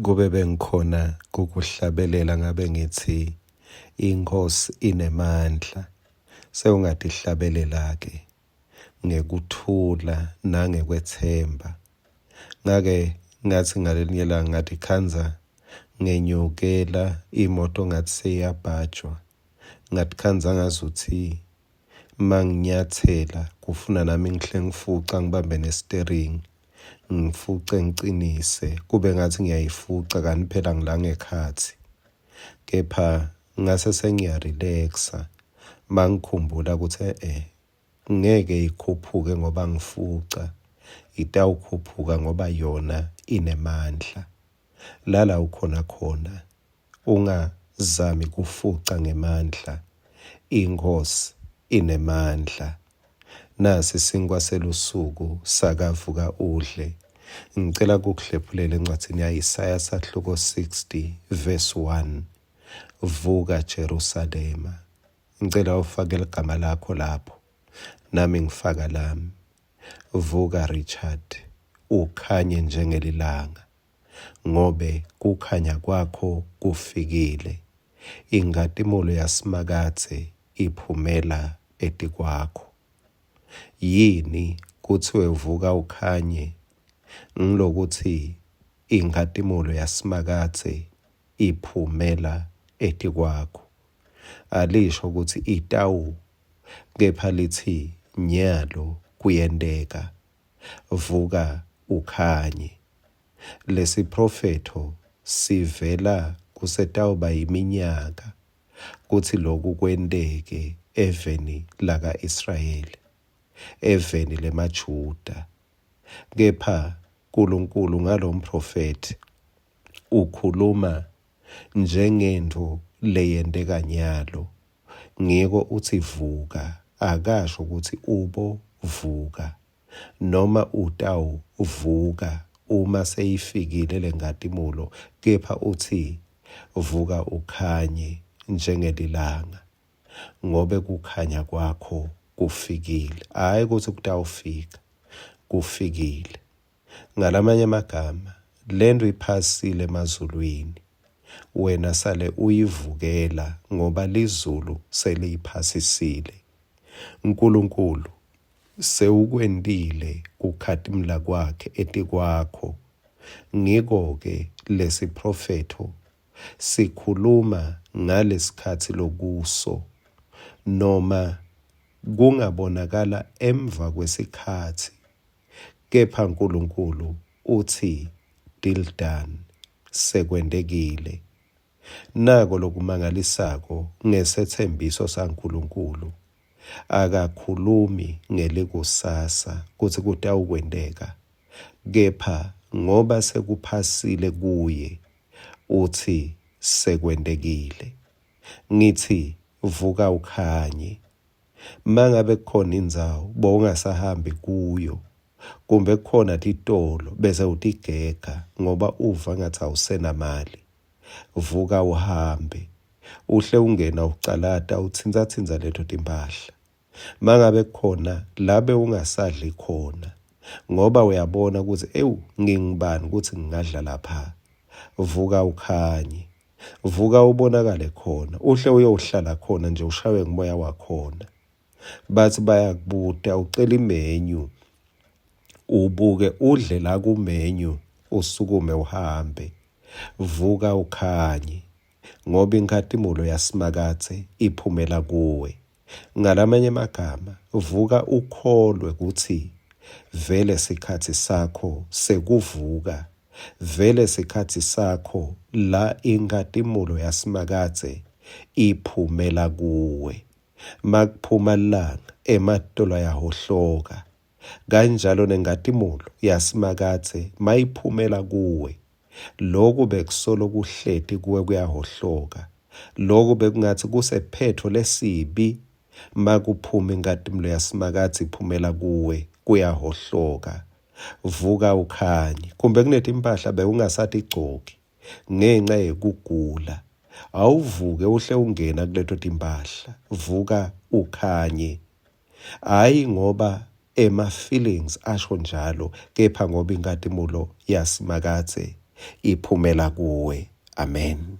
Kube bengikhona kukuhlabelela ngabe ngitsi iNkhosi inemandla. Sewungatihlabelela-ke ngekuthula nangekwetsemba. Ngake ngatsi ngalelinye langa ngatikhandza ngenyukela imoto ngatsi seyiyabhajwa. Ngatikhandza ngazutsi manginyatsela kufuna nami ngihle ngifuca ngibambe nesiteringi ngifuce ngicinise kube ngathi ngiyayifuca kanti phela ngila ngekhatsi kepha ngase sengiyarelaxa mangikhumbula ukuthi eh ngeke ikhuphuke ngoba ngifuca itawukhuphuka ngoba yona inemandla lala ukhona khona Ungazami kufuca ngemandla. INkhosi inemandla. Nasi sinkwa selusuku sakavuka udle. Ngicela kukuhlephulela encwadzini ya-Isaya sahluko 60 verse 1. Vuka Jerusalema. Ngicela ufake ligama lakho lapho. Nami ngifaka lami. Vuka Richard, ukhanye njengelilanga. Ngobe kukhanya kwakho kufikile, inkhatimulo yaSimakadze iphumela etikwakho. Yini kutsiwe vuka ukhanye? Ngilokutsi inkhatimulo yaSimakadze iphumela etikwakho. Alisho kutsi itawu, kepha litsi nyalo kuyenteka. Vuka ukhanye. Lesiphrofetho sivela kusetawuba yiminyaka kutsi loku kwenteke eveni laka-Israyeli, eveni lemaJuda. Kepha Nkulunkulu ngalomphrofethi ukhuluma njengentfo leyenteka nyalo. Ngiko utsi vuka, akasho kutsi ubo vuka noma utawu vuka uma seyifikile lenkhatimulo, kepha utsi vuka ukhanye njengelilanga, ngobe kukhanya kwakho kufikile. Hhayi kutsi kutawufika, kufikile. Ngalamanye emagama, lentfo iphasile emazulwini, wena sale uyivukela ngoba lizulu seliyiphasisile. Nkulunkulu sewukwentile kukhatimula kwakhe etikwakho. Ngiko-ke lesiphrofetho sikhuluma ngalesikhatsi lokuso, noma kungabonakala emva kwesikhatsi, kepha Nkulunkulu utsi deal done, sekwentekile. Nako lokumangalisako ngesetsembiso saNkulunkulu, akakhulumi ngelikusasa kutsi kutawukwenteka, kepha ngoba sekuphasile kuye, utsi sekwentekile. Ngitsi vuka ukhanye. Mangabe kukhona indzawo bowungasahambi kuyo kumbe kukhona titolo bese utigega ngoba uva ngathi awusenamali, vuka uhambe. Uhle ungena ucalata utsintsatsintsa leto timpahla. Mangabe kukhona la bewungasadli khona ngoba uyabona kutsi ewu ngingubani kutsi ngingadla lapha, vuka ukhanye. Vuka ubonakale khona, uhle uyowuhlala khona nje ushawe ngumoya wakhona. Batsi bayakubuta ucela imenyu, ubuke udle la kumenyu usukume uhambe. Vuka ukhanye, ngoba inkhatimulo yaSimakadze iphumela kuwe. Ngalamanye emagama, vuka ukholwe kutsi vele sikhatsi sakho sekuvuka, vele sikhatsi sakho la inkhatimulo yaSimakadze iphumela kuwe. Makuphuma lilanga, ematolo ayahhohloka. Kanjalo nenkhatimulo yaSimakadze mayiphumela kuwe, loku bekusolo kuhleti kuwe kuyahhohloka. Loku bekungatsi kusephetfo lesibi makuphuma inkhatimulo yaSimakadze iphumela kuwe, kuyahhohloka. Vuka ukhanye. Kumbe kunetimpahla bewungasatigcoki ngenca yekugula. Awuvuke uhle ungena kuleto timpahla. Vuka ukhanye. Hhayi ngoba ema-feelings asho njalo, kepha ngoba inkhatimulo yaSimakadze. Iphumela kuwe. Amen.